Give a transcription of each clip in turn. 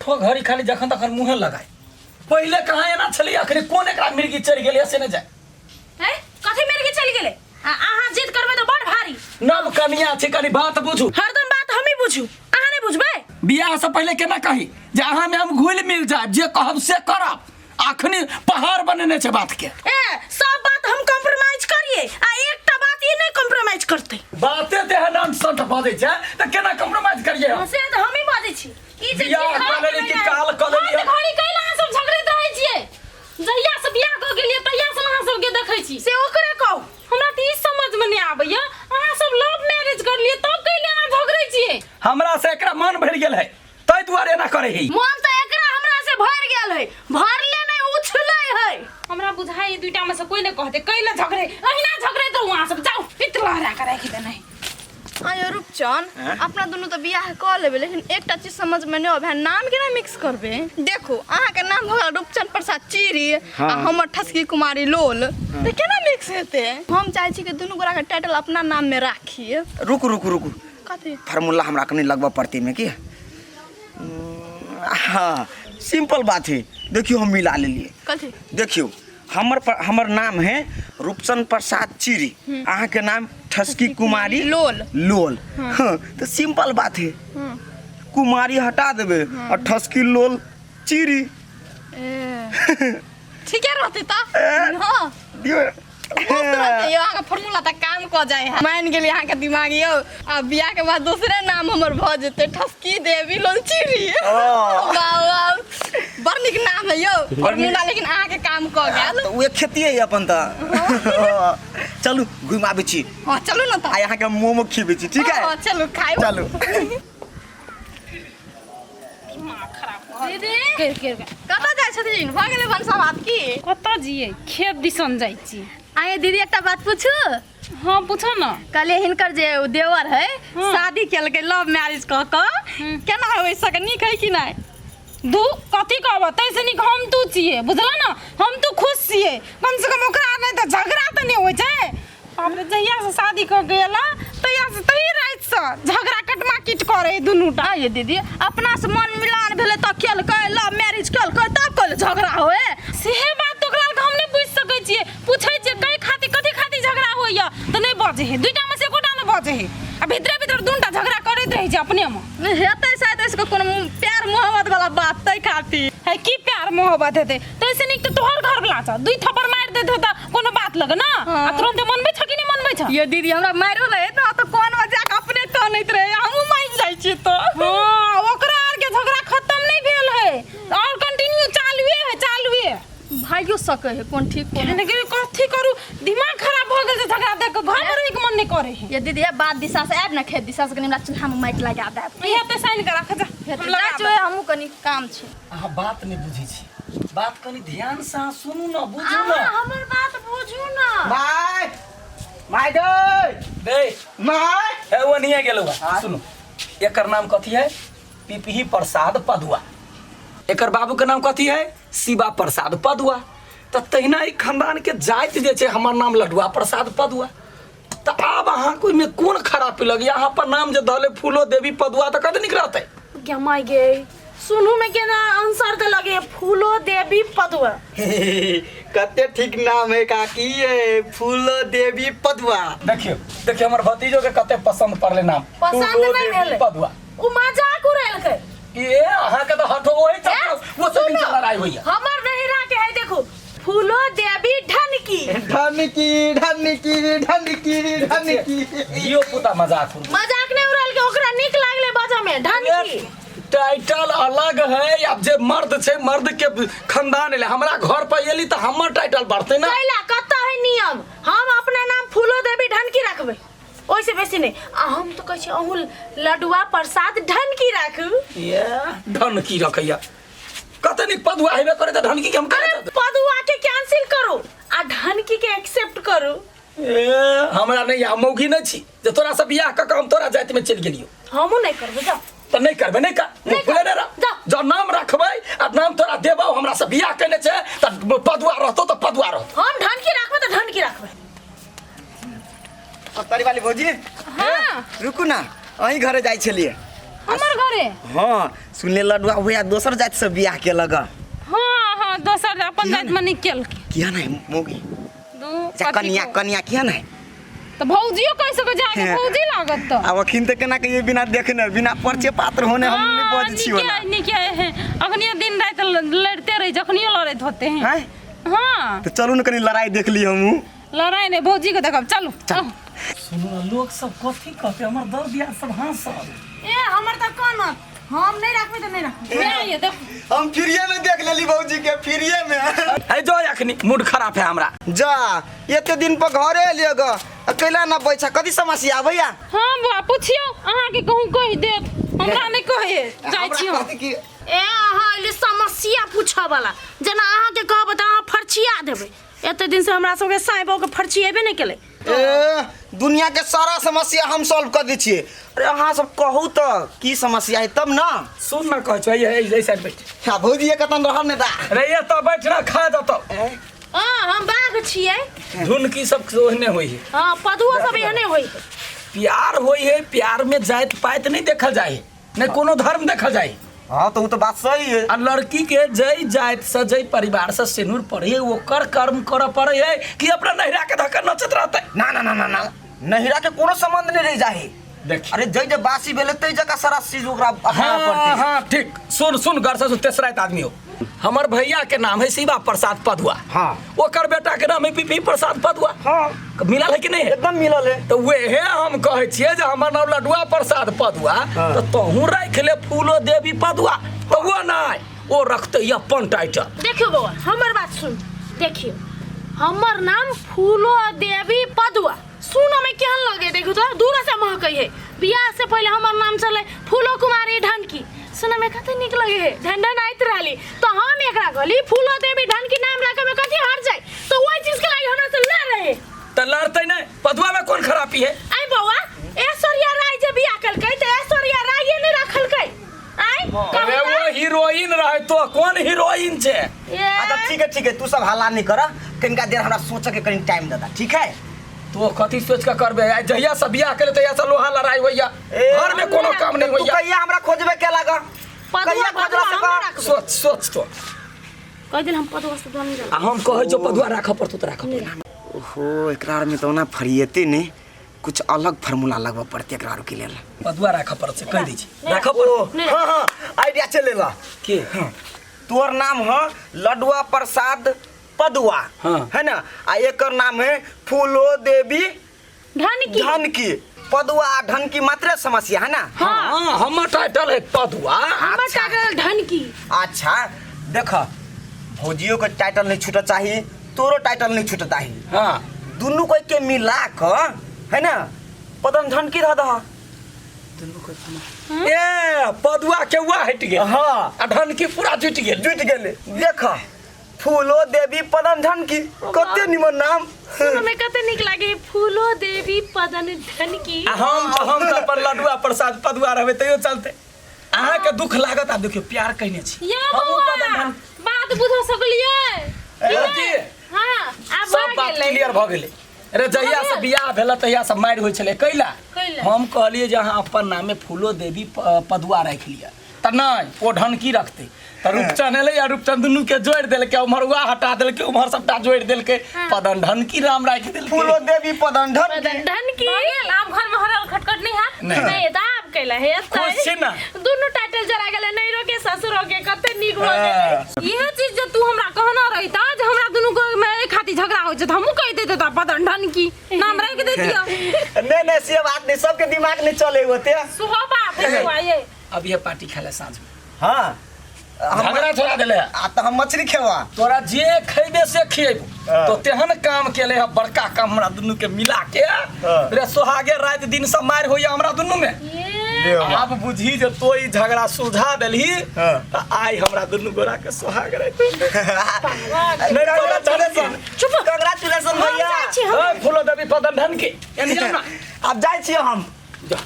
आठो घड़ी खाली जखन तखन मुँहे लगाय पहिले कहाँ एना छलै अखने कोन एकरा मिर्गी चढ़ि गेलै से नहि जाय हैं कथी मिर्गी चलि गेलै आ अहाँ जिद करबै तऽ बड़ भारी नव कनिया छै कनी बात बुझू हरदम बात हमही बुझू अहाँ नहि बुझबै बियाह से पहिले केना कही जे अहाँ में हम घुलि मिल जायब जे कहब से करब अखनी पहाड़ बनेने छै बात के ए सब बात हम कॉम्प्रोमाइज करिए आ एकटा बात ई नहीं कॉम्प्रोमाइज करते बाते तेहन अनसंट बजै छै तऽ केना कॉम्प्रोमाइज करिए हम से तऽ हमही बाजै छी ई जे बियाह कऽ लेली कि काल कऽ लेली हर घड़ी कैला अहाँ सब झगड़ैत रहै छियै जहिया से बियाह कऽ गेलियै तहिया से अहाँ सबके देखै छी से ओकरे कहू हमरा तऽ ई समझ में नहि आबैया अहाँ सब लव मैरिज करलियै तब कैला एना झगड़ै छियै हमरा से एकरा मन भरि गेल है ताहि दुआरे एना करे है मन तऽ एकरा हमरा से भरि गेल है भरले नहीं उछले है हमरा बुझाइ दुइटा में से कोई नहि कहतै कैला झगड़े अहिना झगड़ैत रहू अहाँ सब जाउ पित लहरा के राखि देने आयो रूपचन अपना दुनू तऽ बियाह कऽ लेबै लेकिन एकटा चीज समझ में नहि आबै है नाम केना मिक्स करबै देखू अहाँके नाम भऽ गेल रूपचन प्रसाद चिरी आ हमर ठसकी कुमारी लोल तऽ केना मिक्स हेतै हम चाहै छी कि दुनू गोटाके टाइटल अपना नाममे राखी रुकू रुकू रुकू कथी फार्मूला हमरा कनि लगबऽ पड़तै एहिमे की हाँ सिंपल बात है देखियौ हम मिला लेलियै कथी देखियौ हमर पर, हमर नाम है रूपचंद प्रसाद चिरी अहाँके नाम ठसकी कुमारी लोल। लोल हाँ तो सिंपल बात है कुमारी हटा देबे और ठसकी लोल चिरी ए ठीके रहतै तऽ हँ दियौ मस्त रहतै यौ अहाँके फॉर्मूला तऽ काम कऽ जाइ है मानि गेली अहाँके दिमाग यौ आ बियाह के बाद दोसरे नाम हमर भऽ जेतै ठसकी देवी लोलचिरी वाह वाह बड़ नीक नाम है यौ फॉर्मूला लेकिन अहाँके काम कऽ गेल तऽ उहे खेती है अपन तऽ चलू घुमि आबै छी हँ चलू ने तऽ आइ अहाँके हम मोमो खिबै छी ठीक है हँ चलू खाइ चलू दीदी कर कर कतऽ जाइ छथिन भऽ गेलै भनसा भात की कतऽ जियै खेत दिसन जाइ छी आये दीदी एकटा बात पूछू हाँ पूछो ना कहलियै हिनकर जे ओ देवर है हाँ। शादी केलकै लव मैरिज कऽ कऽ केना होइ सके नीक है कि नहि दू कथी कहब ताहिसँ नीक हम तू छियै बुझल ने हम तू खुश छियै कम से कम ओकरा नहि तऽ झगड़ा तऽ नहि होइ छै बाप रे जहियासँ शादी कऽ के एला तहियासँ तही रातिसँ झगड़ा कटमा किट करै है दुनू टा ये दीदी अपना से मन मिलान भेलै तऽ केलकै लव मैरिज केलकै तब कहले झगड़ा होए सेहे बात तऽ ओकरा आरके हम नहि बुझि सकै छियै पूछै छियै कै खातिर कथी खातिर झगड़ा होइया तऽ नहि बजै है दुइटा मे से एकोटा नहि बजै है आ भीतरे भीतर दुनूटा झगड़ा करैत रहै छै अपने मे हेतै शायद एहिसँ कोनो प्यार मोहब्बत वाला बात तै खातिर है की प्यार मोहब्बत हेतै तैसे नीक तऽ तोहर घर वाला छ दुई थप्पड़ मारि देत तऽ कोनो बात लग ना आ तुरंत मनबै छ कि नहि मनबै छ ये दीदी हमरा मारो रहे ना तऽ कोन मजाक अपने कानैत रहे हमहूँ मानि जाइ छियै तऽ हाँ ओकरा आर के झगड़ा खत्म नहीं भेल है और कंटिन्यू चालुए है चालुए भाइयो सकै है कोन ठीक कोन लेकिन कथी करू दिमाग खराब भऽ गेल छै झगड़ा देख के घर में रहे के मन नहीं करे है ये दीदी बात दिशा से आयब ना खेत दिशा से कनी हमरा चूल्हा में माटि लगा देब इहे ते साइन के राख जा हम लगा जाइ छियै हमहूँ कनी काम छै अहाँ बात नहि बुझै छी बात कनि ध्यान से अहाँ सुनू ने बुझू ने हमर बात बुझू ना माय माय गई बे माय ए वो नहीं गेलो बा सुनू एकर नाम कथी है पिपही प्रसाद पदुआ एकर बाबू के नाम कथी है शिवा प्रसाद पदुआ तऽ तहिना ई खानदान के जाति जे छै हमर नाम लडुआ प्रसाद पदुआ तऽ आब अहाँके ओहिमे कोन खराबी लगैया अहाँ अपन नाम जे धले फूलो देवी पदुआ तऽ कते नीक रहतै गे माय गे सुनू में केना आंसर दे लगे फूलो देवी पदुआ कते ठीक नाम है काकी ये फूलो देवी पदुआ देखियौ देखियौ हमर भतीजो के कते पसंद पड़ले नाम पसंद फूलो नहि देवी भेलै। पदुआ उ मजाक उड़ेलकै ये अहाँके तऽ हटो ओहि चक्कर वो सब दिन लड़ाई होइया हमर नहिरा के है देखो फूलो देवी ढनकी ढनकी ढनकी ढनकी ढनकी धियो पुता मजाक उड़बै। मजाक नहीं उड़ेलकै ओकरा नीक लागलै बजऽ में ढनकी टाइटल अलग है अब जे मर्द छै मर्द के खानदान एलै हमरा घर पर एली तऽ हमर टाइटल बढ़तै ना कैला कतऽ है नियम हम अपना नाम फूलो देवी ढनकी रखबै ओहिसँ बेसी नहि आ हम तऽ कहै छी अहूँ लडुआ प्रसाद ढनकी राखू ये ढनकी रखैया कते नीक पदुआ हेबे करे तऽ ढनकी के हम अरे केना पदुआ के कैंसिल करू आ ढनकी के एक्सेप्ट करू ए हमरा नहि हम मौगी नहि छी जे तोरा से बियाह कऽ के हम तोरा जाति में चलि गेलियो हमहूँ नहि करबै जाउ तऽ नहि करबै नहि कर मुँह नहि फुलेने रह जा। जँ नाम रखबै आ नाम तोरा देबौ हमरा से बियाह केने छै तऽ पदुआ रहतौ तऽ पदुआ रहतौ हम ढनकी राखबै तऽ ढनकी राखबै सत्तरी वाली भौजी हाँ रुकू ना अहीं घरे जाइ छलियै हमर घरे हाँ सुनले लडुआ भैया दोसर जाति से बियाह के लगा। हाँ हाँ, दोसर अपन जाति में निकल के किया नहीं मोगी दू जा कथी कनिया को? कनिया किया नहीं? तो भौजियो कह सको जाके भौजी लागत तो। आब अखिन तऽ केना कहियै, बिना देखने बिना परिचय पात्र होने हम नहीं हाँ, बजै छी ओना। नीके नीके है। अखनियो दिन राति लड़ते रहे, जखनियो लड़ैत होते हैं। हैं? हाँ। तऽ चलू ने कनि लड़ाई देख ली हमहूँ। लड़ाई नहीं, भौजी के देखब, चलू। सुनू ने, लोक सब कथी कहते, हमर दर दियाद सब हंसल। ए हमर तऽ कानत, हम नहीं रखबै तऽ नहीं रखबै। नहीं, ये देखो। हम फ्रीये में देख लेली भौजी के, फ्रीये में। है जो अखनी मूड खराब है हमरा। जा एते दिन पर घरे एलियै ग, अकेला ना बैठा, कथी समस्या भैया? हाँ बुआ पूछियो, अहाँ के कहूँ कहि देत, हमरा नहीं कहे जाइ छी हम। हमरा कहती कि ए अहाँ एली समस्या पूछऽ वाला, जेना अहाँके कहब तऽ अहाँ फरछिया देबै। एते दिन से हमरा सबके साई बहू के फरछिएबे नहि केलै। ए दुनिया के सारा समस्या हम सॉल्व कर दै छियै। अरे अहाँ सब कहू तऽ की समस्या है तब ना। सुन ना कहै छौ, एहि साइड बैठ। हाँ भौजी कतन रहल ने दा। अरे ये तऽ बैठ ना, खा जतौ। हाँ हम बाघ छियै। धुन की सब ओहने होइ है। हाँ पदुओ सब एहने होइ है। प्यार होइ है, प्यार में जाति पाति नहीं देखल जाय है, नहीं कोनो धर्म देखल जाय है। हाँ तो वो तो बात सही है। आ लड़की के जय जाति से जय परिवार से सिनूर पड़े है, ओकर कर्म करऽ पड़े है कि अपना नैहरा के धक्का नचत रहते। ना ना ना ना ना, नैहरा के कोनो संबंध नहीं रह जाहे। देखी। अरे जय जय बासी भेले तै जगह सारा चीज ओकरा अपनाबऽ हाँ, पड़तै। हाँ ठीक, सुन सुन घर से तेसरा आदमी हो। हमर भैया के नाम है शिवा प्रसाद पदुआ। हाँ। ओकर बेटा के नाम है पीपी प्रसाद पदुआ। हाँ। मिलल है कि नहीं? एकदम मिलल है। तो वेहे हम कहै छियै जे हमर नाम लडुआ प्रसाद पदुआ, हाँ। तो तोहू राखि ले फूलो देवी पदुआ, तो वो नहीं, ओ रखते अपन टाइटल। देखियो बौआ हमर बात सुन, देखियो हमर नाम फूलो देवी पदुआ, सुनो में केहन लगे, देखो तो दूर से महकै है। बियाह से पहले हमर नाम चले फूलो कुमारी ढनकी, सुन में कते नीक लगे है, ढन ढन आइत रहली, तो हम एकरा कहली फूलो देवी ढनकी नाम राखे में कथी हर जाए, तो वही चीज के लागि हमरा से लड़ रहे। तो लड़ते नहीं, पदुआ में कौन खराबी है? आई बौआ ऐश्वर्या राय जे बियाह कलकै त ऐश्वर्या राय नहीं रखलकै। आई अरे वो हीरोइन रहे तो कौन हीरोइन छे? अच्छा ठीक है ठीक है, तू सब हल्ला नहीं कर, कनिका देर हमरा सोचे के कनी टाइम दे दा, ठीक है? तो कथी सोच के करबे? आइ जहिया से बियाह केले तहिया से लोहा लड़ाई होइया, घर में कोनो काम नहीं तू होइया। कहिया हमरा खोजबे के लागा? पदुआ कहिया पदुआ खोजला से हम कह? राखबै। सोच सोच तो कह दिल हम पदुआ से दुआ नहीं आ हम कहै छौ पदुआ राखऽ पड़तौ तऽ राखऽ पड़तौ। ओहो एकरा में तो ओना फरिएते नहीं, कुछ अलग फार्मूला लगबऽ पड़तै एकरा आर के लेल। पदुआ राखऽ पड़तै कहि दै छी, राखऽ पड़तै। हाँ हाँ आइडिया चलेला। के? तोर नाम है लडुआ प्रसाद पदुआ, हाँ। है ना, आ एकर नाम है फूलो देवी ढनकी। ढनकी। पदुआ आ ढनकी मात्र समस्या है ना? हाँ हमर टाइटल है पदुआ। हमर टाइटल ढनकी। अच्छा देख भौजियो के टाइटल नहीं छूटत चाही, तोरो टाइटल नहीं छूटत चाही। हाँ। दुनू कोई के मिला क है ना पदम ढनकी रह दह। ए पदुआ के हुआ हट गेल। हाँ। आ ढनकी पूरा जुटि गेल। जुटि गेल। देख फूलो देवी पदम ढनकी, कते निमन नाम। सुन में कते नीक लागे फूलो देवी पदन ढनकी। आ हम तऽ अपन लडुआ प्रसाद पदुआ रहबै तैयो चलते। अहाँ के दुख लागत, आब देखियो प्यार कहने छी। या हमहूँ बौआ, पदम ढन- बात बुझ सकलियै? की? हाँ, आब सब भऽ बात गेलै। क्लियर भऽ गेलै। अरे जहिया से बियाह भेल तहिया से मारि होइ छलै। कैला? कैला? हम कहलियै जे अहाँ अपन नामे फूलो देवी पदुआ राखि लिअ, तऽ नहि ओ ढनकी रखतै। तऽ रूपचन एलै आ रूपचन दुनू के जोड़ि देलकै, उम्हर उहा हटा देलकै, उम्हर सबटा जोड़ि देलकै, पदन ढनकी राम राखि देलकै। फूलो देवी पदन ढनकी। पदन ढनकी। भऽ गेल, आब घर में हरल खटखट नहीं हैत? नहीं। नहीं, तऽ आब कैला हेतै? खुश छी ना? दुनू टाइटल जरा गेलै, नैहरो के ससुरो के, कते नीक भऽ गेलै। इहे चीज जे तू हमरा कहना रहिता जे हमरा दुनू के में एहि खातिर झगड़ा होइ छै, तऽ हमहूँ कहि दैते तऽ पदन ढनकी नाम राखि दैतियौ। नहीं नहीं से बात नहीं, सबके दिमाग नहीं चले होते। सुहो बात है बौआ, ये। अब ये पार्टी खेले साँझ में। हाँ। झगड़ा छोड़ा देले है। आ तऽ हम मछली खेबा। तोरा जे खैबे से खिएबो। हाँ। तो तेहन काम केले है, बड़का काम हमरा दुनू के मिला के। हाँ। रे सोहागे रात दिन सब मारि होइया हमरा दुनू में। आब बुझी जे तो ई झगड़ा सुलझा देलही, हाँ। तऽ आइ हमरा दुनू गोरा के सोहाग राति। नहीं कंग्रेचुलेशन। चुप। कंग्रेचुलेशन हम भैया। जाइ छी, हम ए, फूलो देवी पदन ढन के। एने जाउ ना। आब जाइ छियै हम। जा।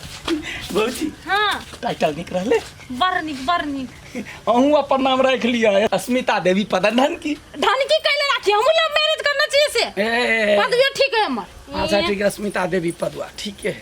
भौजी। हाँ। टाइटल नीक रहले? बड़ नीक, बड़ नीक। अहूँ अपन नाम राखि लिअ अस्मिता देवी पदन ढनकी। ढनकी कैले राखी, हमहूँ लव मैरिज करना चाहिए से। ए। पदुए ठीक है हमर। अच्छा ठीक है, अस्मिता देवी पदुआ ठीक है।